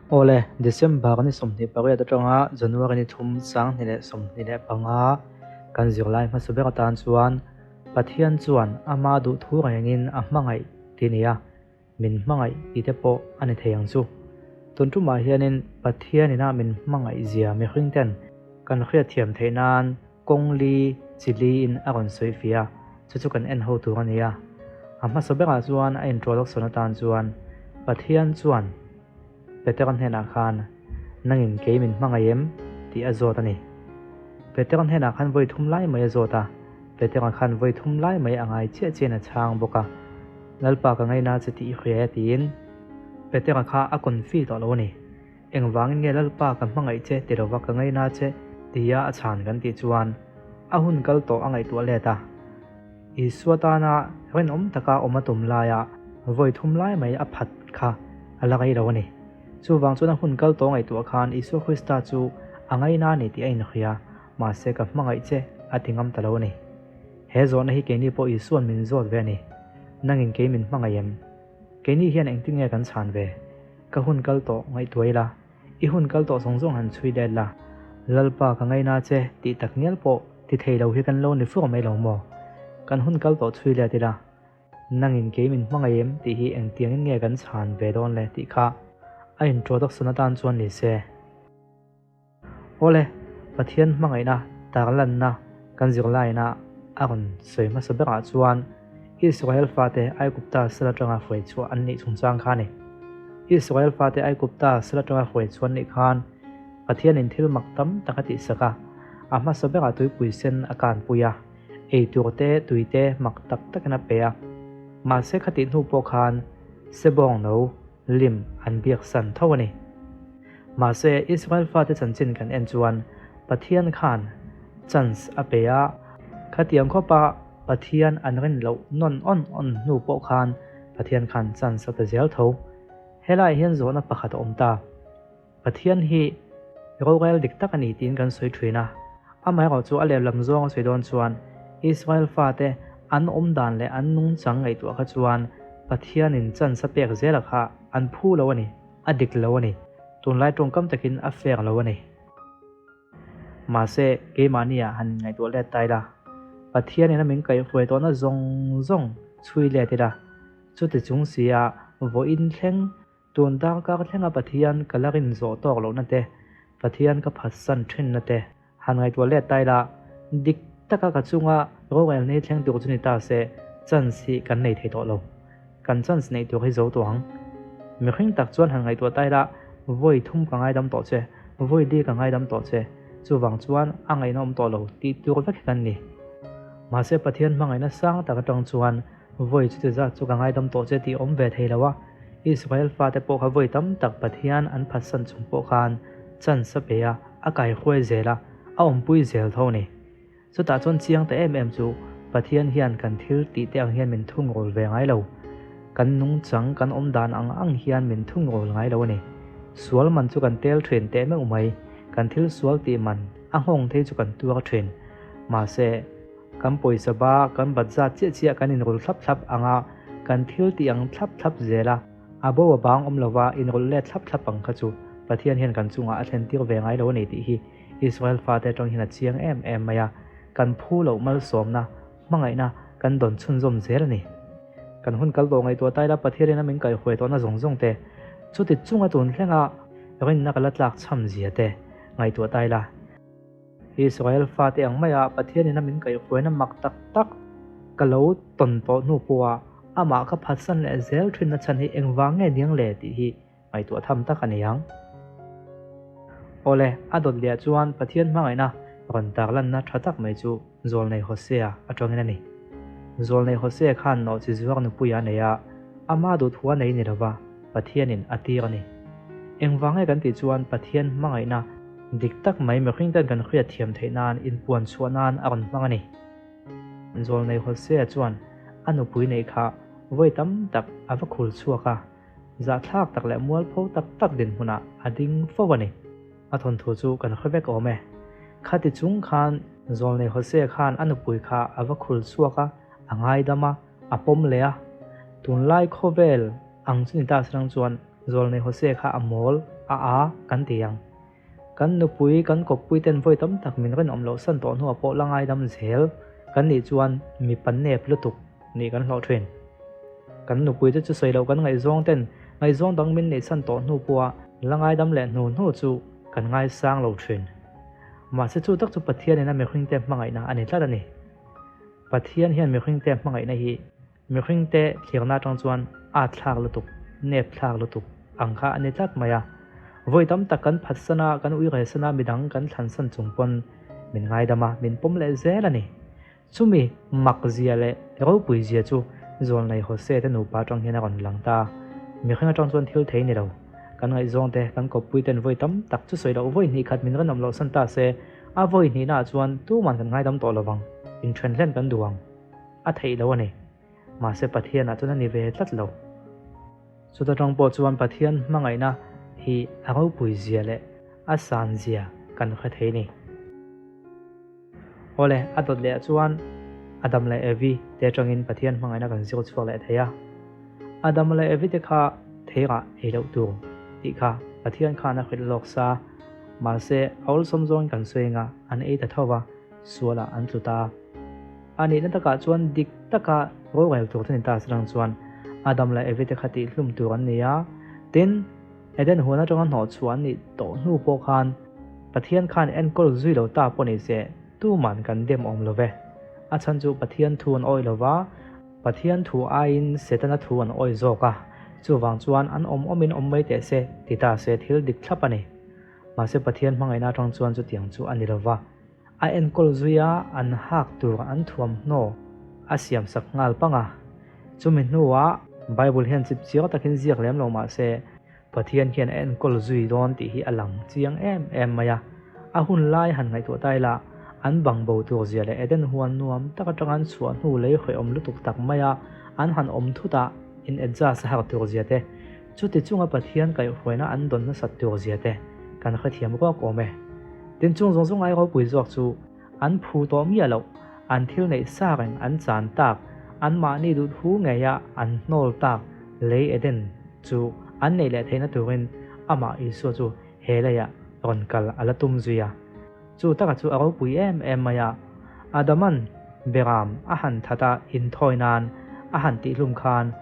Awle, December ni 28 atanga January ni 3 2025 kan zirlai hmasa ber atan chuan Pathian chuan ama duhthu rengin a hmangaih tih a ni a, min hmangaih tih te pawh a ni thei ang chu. Tun tumah hianin Pathian ina min hmangaih zia mihring ten kan hriatthiam theih nan kawng li chi liin a rawn sawi fia a, chu chu kan en ho tur a ni a. A hmasa berah chuan a introduction atan chuan Pathian chuan Petera hnenah khan, Nangin kei min hmangaih em? tih a zawt a ni. Petera hnenah khan vawi thum lai mai a zawt a, Petera khan vawi thum lai mai a ngai chiah chiahin a chhang bawk a, Lalpa ka ngaina che tih i hria e tiin Petera kha a confi tawh lo a ni. Engvangin nge Lalpa ka hmangaih che ti lova ka ngaina che tia a chhan kan tih chuan a hun kal tawh a ngaihtuah let a. Isua tana rinawm taka awm a tum laia vawi thum lai mai a phat kha a la rei lo a ni. Chuvang chuan a hun kal tawh ngaihtuah khan Isua Krista chu a ngaina a ni tih a inhria, mahse ka hmangaih che a ti ngam ta lo a ni. He zawhna hi keini pawh Isua'n min zawt ve a ni. Nangin kei min hmangaih em? Keini hian engtin nge kan chhan ve? Ka hun kal tawh ngaihtuah ila, i hun kal tawh zawng zawng han chhui let la. Lalpa ka ngaina che tih tak ngial pawh ti thei lo hi kan lo ni fur mai lo maw? Kan hun kal tawh chhui let ila, nangin kei min hmangaih em tih hi engtiangin nge kan chhan ve dawn le tih kha a introduction atan chuan ni se. Awle, Pathian hmangaihna tarlanna kan zirlaina a rawn sawi hmasa berah chuan Israel fate Aigupta sal atanga hruai chhuah an nih chungchang kha a ni. Israel fate Aigupta sal atanga hruai chhuah an nih khan Pathianin thil mak tam tak a tihsak a, a hmasa berah tuipui sen a kanpui a, eitur te, tui te mak tak takin a pe a. Mahse khatih hnu pawh khan Sebawng no lim an biaksan tho a ni. Mahse, Israel fate chanchin kan en chuan Pathian khan chance a pe a, khatiang khawpa Pathian an rin loh nawn awn awn hnu pawh khan Pathian khan chance a pe zel tho. Helaiah hian zawhna pakhat a awm ta. Pathian hi rorel dik tak a ni tiin kan sawi thin a, amaherawh chu a lehlam zawng a sawi dawn chuan Israel fate an awm dan leh an nungchang ngaihtuah kha chuan Pathianin chance a pek zela kha an phu lo a ni. A dik lo a ni. Tunlai tawngkam takin a fair lo a ni. Mahse, keimahnia han inngaihtuah let ta ila, Pathianin a min kaihhruai tawhna zawng zawng chhui let ila, chuti chung sia vawiin thleng, tun darkar thlenga Pathian ka la rin zawh tawk lohna te, Pathian ka phatsan thinna te, Han ngaihtuah let ta ila, dik taka ka chunga rorel nei thleng tur chu ni ta se, chance hi kan nei thei tawh lo. Kan chance neih tur hi zo tawh ang. Mihring tak chuan han ngaihtuah ta ila, vawi thum ka ngaidam tawh che, vawi li ka ngaidam tawh che, chuvang chuan a ngaihna awm tawh lo tih tur vek hi kan ni. Mahse Pathian hmangaihna sang tak atang chuan vawi chuti zat chu ka ngaidam tawh che tih awm ve thei lo a, Israel fate pawh kha vawi tam tak Pathian an phatsan chung pawh khan chance a pe a, a kaihruai zel a, a awmpui zel tho a ni. Chutah chuan chiang ta em em chu Pathian hian kan thil tih te ang hian min thungrawl ve ngai lo. Kan nungchang, kan awm dan ang ang hian min thungrawl ngai lo a ni. Sual man chu kan tel thin teh meuh mai, kan thil sual tih man a nghawng thei chu kan tuar thin. Mahse, kan pawisa ba, kan bat zat chiah chiah kan inrul thlap thlap ang a, kan thil tih ang thlap thlap zel a, A bo a bang awm lova inrawlh let thlap thlap ang kha chu Pathian hian kan chungah a thlentir ve ngai lo a ni tih hi Israel fate atang hian a chiang em em mai a, kan phu loh malsawmna, hmangaihna kan dawn chhunzawm zel a ni. Kan hun kal tawh ngaihtuah ta ila Pathianin a min kaihhuai tawhna zawng zawng te, chuti chunga tun thlenga rinna ka la tlak chham zia te ngaihtuah ta ila, Israel fate ang maia Pathianin a min kaihhruaina mak tak tak ka lo tawn tawh hnu pawha amah ka phatsan leh zel thinna chhan hi engvang nge niang le tih hi ngaihtuah tham tak a ni ang. Awle, a dawt leh chuan Pathian hmangaihna rawn tarlanna tha tak mai chu Zawlnei Hosea atangin a ni. Zawlnei Hosea khan nawhchi zuar nupui a nei a, ama duhthua nei ni lova Pathianin a tir a ni. Engvang nge kan tih chuan Pathian hmangaihna Dik tak mai mihring ten kan hriat thiam theih nan inpuan chhuah nan a rawn hmang a ni. Zawlnei Hosea chuan a nupui neih kha vawi tam tak a va khul chhuak a, zahthlak tak leh mualpho tak tak dinhmunah a ding fo a ni. A thawnthu chu kan hre vek awm e. Khati chung khan Zawlnei Hosea khan a nupui kha a va khul chhuak a, a ngaidam a, a pawm leh a. Tunlai khawvel ang chu ni ta se lang chuan. Zawlnei Hosea kha a mawl, a â kan ti ang. Kan nupui, kan kawppui ten vawi tam tak min rinawm loh san tawh hnuah pawh la ngaidam zel kan nih chuan mipa nep lutuk nih kan hlawh thin. Kan nupui te chu sawi loh kan ngaihzawng ten ngaihzawng dang min neih san tawh hnu pawha la ngaidam leh hnu hnu chu kan ngaisang lo thin. Mahse chu tak chu Pathianin a mihringte hmangaihna a ni tlat a ni. Pathian hian mihringte hmangaihna hi Mihringte thlirna atang chuan at thlak lutuk, nep thlak lutuk ang kha a ni tlat mai a. Vawi tam tak kan phatsan a, kan uirehsan a, midang kan thlansan chung pawn min ngaidam a, min pawm leh zel a ni. Chumi mak zia leh ropui zia chu Zawlnei Hosea te nupa atang hian a rawn lang ta a. Mihring atang chuan thil thei ni lo. Kan ngaihzawng te, kan kawppui ten vawi tam tak chu sawi loh vawi hnih khat min rawn awm loh san ta se, a vawi hnihnaah chuan tuman kan ngaidam tawh lovang, inthen hlen kan duh ang. A theih lo a ni. Mahse Pathianah chuan a ni ve tlat lo. Chuta tang pawh chuan Pathian hmangaihna hi a ropui zia leh a san zia kan hre thei ni. Awle, a dawt leh ah chuan Adam leh Evi te atangin Pathian hmangaihna kan zir chhuak leh thei a. Adam leh Evi te kha theirah ei loh tur tih kha Pathian khan a hrilh lawk sa. Mahse a awlsawm zawngin kan sawi anga an ei ta tho va, sualah an tlu ta. A nihna takah chuan dik taka rorel tur te ni ta serang chuan Adam leh Evi te kha tihhlum tur an ni a. Tin, Eden huan atanga hnawhchhuah an nih tawh hnu pawh khan Pathian khan enkawl zui lo ta pawh ni se tuman kan dem awm lo ve. A chhan chu Pathian thu an awih lo va, Pathian thu aiin Setana thu an awih zawk a, chuvang chuan an awm awmin awm mai teh se ti ta se thil dik thlap a ni. Mahse Pathian hmangaihna atang chuan chutiang chu a ni lo va. A enkawl zui a, an hak tur an thuamhnaw a siamsak nghal pang a. Chumi hnuah Bible hian chip chiang takin ziak lem lo mah se, Pathian hian a enkawl zui dawn tih hi a lang chiang em em mai a. A hun lai han ngaihtuah ta ila, an bang bo tur zia leh Eden huan nuam tak atanga an chhuah hnu lei hrehawm lutuk tak maia an han awm thut a, in adjust a har tur zia te, Chuti chunga Pathian kaihhruaina an dawn nasat tur zia te kan hrethiam ruak awm e. Tin chung zawng zawng ai ropui zawk chu an phu tawh miah loh, an thil neih sa reng an chan tak, an mahni duh thu ngeia an hnawl tak lei Eden chu an neih leh theihna turin amah Isua chu he leiah rawn kal a la tum zui a. Chu taka chu a ropui em em mai a, Adaman Beram a han that a inthawi nan a han tihhlum khan,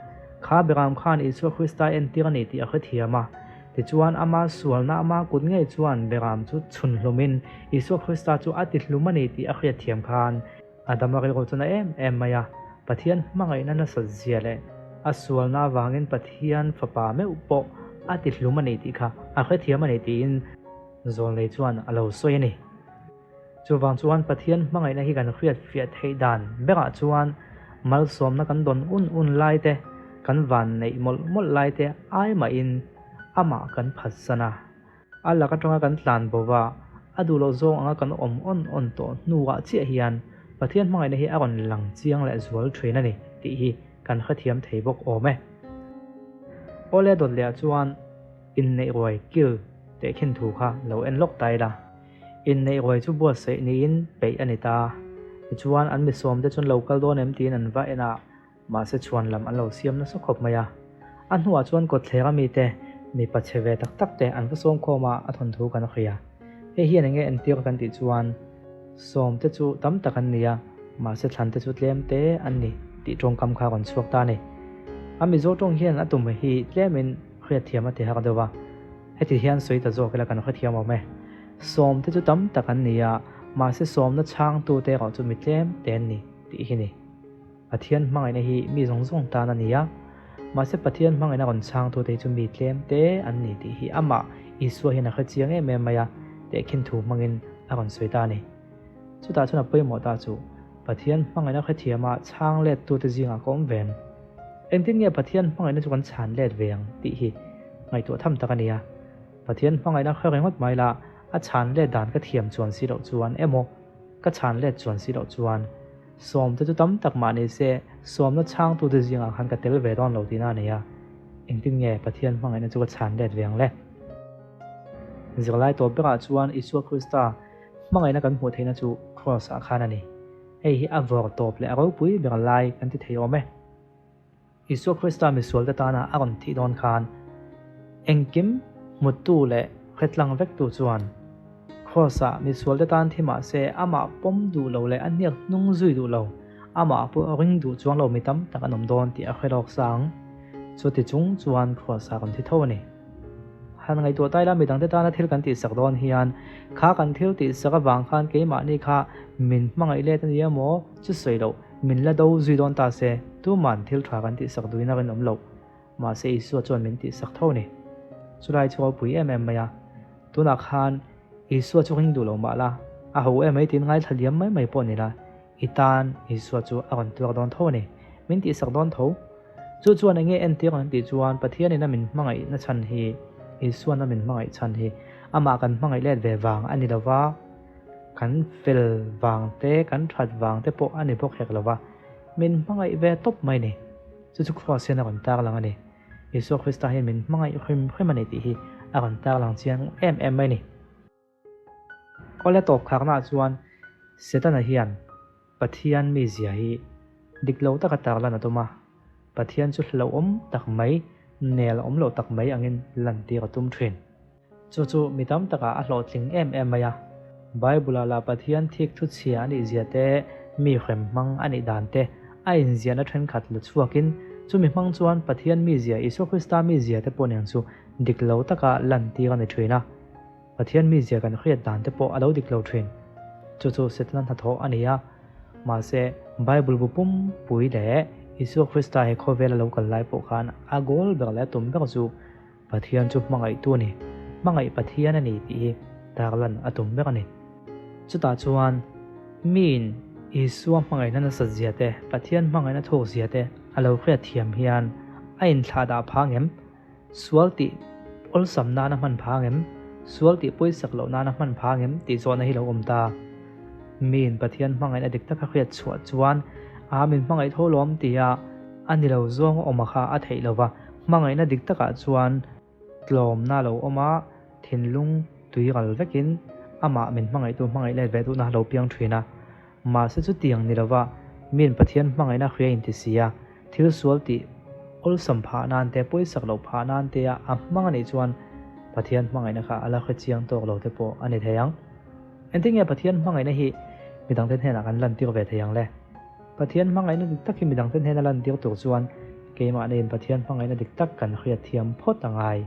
kha Beram khan Isua Krista entir a ni tih a hrethiam a. Tichuan ama sualna ama kut ngei chuan Beram chu chhunhlumin Isua Krista chu a tihlum a ni tih a hriatthiam khan Adama rilru chu na em em mai a, Pathian hmangaihna nasat zia leh a sualna avangin Pathian fapa meuh pawh a tihlum a ni tih kha a hrethiam a ni tiin Zawlnei chuan a lo sawi a ni. Chuvang chuan Pathian hmangaihna hi kan hriat fiah theih dan berah chuan malsawmna kan dawn un un lai te, kan van neih mawlh mawlh lai te ai mahin amah kan phatsan a. A lak atanga kan tlan bo va, a duh loh zawng anga kan awm awn awn tawh hnuah chiah hian Pathian hmangaihna hi a rawn lang chiang leh zual thin a ni tih hi kan hrethiam thei bawk awm e. Awle dawt lehah chuan Inneih ruai kil teh khin thu kha lo en lawk ta ila. Inneih ruai chu buatsaih niin peih a ni ta. Tichuan an misawm te chuan lo kal dawn em tiin an va en a, mahse chhuan lam an lo siam nasa khawp mai a. A hnuah chuan kawtthler a mite, mipa chhe ve tak tak te an va sawm khawm a, a thawnthu kan hria. Hei hian enge entir kan tih chuan sawm te chu tam tak an ni a, mahse thlan te chu tlem te an ni tih tawngkam kha a rawn chhuak ta a ni. A Mizo tawng hian a tum hi tlemin Hriatthiam a ti hak deuh a, heti hian sawi ta zawk ila kan hrethiam awm e. Sawm te chu tam tak an ni a, mahse sawmna chhangtu te erawh chu mi tlem te an ni tih hi ni. Pathian hmangaihna hi mi zawng zawng tan a ni a, mahse Pathian hmangaihna rawn chhangtu te hi chu mi tlem te an ni tih hi amah Isua hian a hrechiang em em mai a, tehkhin thu hmangin a rawn sawi ta a ni. Chutah chuan a pawimawh ta chu Pathian hmangaihna hrethiama chhang lettute zingah ka awm ve ang. Engtin nge Pathian hmangaihna chu kan chhan let ve ang tih hi ngaihtuah tham tak a ni a. Pathian hmangaihna hre ringawt mai la, a chhan let dan ka thiam chuan si loh chuan emaw, ka chhan let chuan si loh chuan sawmte chu tam tak mah ni se sawmna chhangtute zingah khan ka tel ve dawn lo tihna a ni a. Engtin nge Pathian hmangaihna chu ka chhan let ve ang le? Zirlai tawp berah chuan Isua Krista Hmangaihna kan hmuh theihna chu Kraws ah khan a ni. Hei hi a vawr tawp leh a ropui ber lai kan ti thei awm e. Isua Krista misualte tana a rawn thih dawn khan Engkim hmutu leh hretlang vektu chuan Kraws-ah misualte tan thi mah se amah pawm duh lo leh a hniak hnung zui duh lo, amah pawh ring duh chuang lo mi tam tak an awm dawn tih a hre lawk sa ang. Chuti chung chuan Kraws-ah kan thi tho a ni. Han ngaihtuah tai la midangte tana thil kan tihsak dawn hian kha kan thil tihsak avang khan keimahni kha min hmangaih let a ni emaw chu sawi loh min la do zui dawn ta se tuman thil tha kan tihsak duhin a rinawm loh. Mahse Isua chuan min tihsak tho a ni. Chulai chu a pui em em mai a. Tunah khan Isua chu ring duh lo mah la, a ho em mai tiin ngaithla liam mai mai pawh ni la, i tan Isua chu a rawn tuar dawn tho a ni. Min tihsak dawn tho. Chu chuan eng nge entir ang tih chuan Pathianin a min hmangaihna chhan hi, Isuan a min hmangaih chhan hi amah kan hmangaih let ve vang a ni lo va, kan fel vang te, kan that vang te pawh a ni bawk hek lo va, min hmangaih ve tawp mai ni. Chu chu Kraws hian a rawn tarlang a ni. Isua Krista hian min hmangaih hrim hrim a ni tih hi a rawn tarlang chiang em em mai a ni. Awle tawp kharnaah chuan Setana hian Pathian mizia hi dik lo taka tarlan a tum a, Pathian chu hlauhawm tak mai, nel awm lo tak mai angin lantir a tum thin. Chu chu mi tam takah a hlawhtling em em mai a. Bible-ah lah Pathian thik thu chhia a nih zia te, mi hrem hmang a nih dan te a inziahna thenkhat la chhuakin, chumi hmang chuan Pathian mizia, Isua Krista mizia te pawh nen chu dik lo taka lantir a ni thin a. Pathian mizia kan hriat dan te pawh a lo dik lo thin. Chu chu Setana hnathawh a ni a. Mahse, Bible bu pumpui leh Isua Krista he khawvela lo kal lai pawh khan a goal ber leh a tum ber chu Pathian chu hmangaihtu a ni, hmangaih Pathian a ni tih hi tarlan a tum ber a ni. Chutah chuan miin Isua hmangaihna nasat zia te, Pathian hmangaihna thuk zia te a lo hriat thiam hian a inthlahdah phang em? Sual tih awlsam nana hman phang em? Sual tih pawisak loh nana hman phang em? tih zawhna hi lo awm ta. Miin Pathian hmangaihna dik taka hriat chhuah chuan a min hmangaih tho lawm tia a ni lo zawng a awm a kha a theih lo va, hmangaihna dik takah chuan tlawmna a lo awm a, thinlung tui ral vekin amah min hmangaihtu hmangaih let ve duhna a lo piang thin a. Mahse chutiang ni lova miin Pathian hmangaihna hria inti si a, thil sual tih awlsam phah nan te, pawisak loh phah nan te a a hmang a nih chuan Pathian hmangaihna kha a la hre chiang tawk lo te pawh a ni thei ang. Engtin nge Pathian hmangaihna hi midangte hnenah kan lantir ve thei ang le? Pathian hmangaihna dik tak hi midangte hnena lantir tur chuan keimahniin Pathian hmangaihna dik tak kan hriat thiam phawt a ngai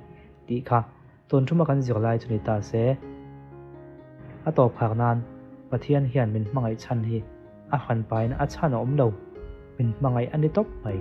tih kha tun thuma kan zirlai chu ni ta se. A tawp khar nan Pathian hian min hmangaih chhan hi a hran pain a chhan a awm lo, min hmangaih a ni tawp mai.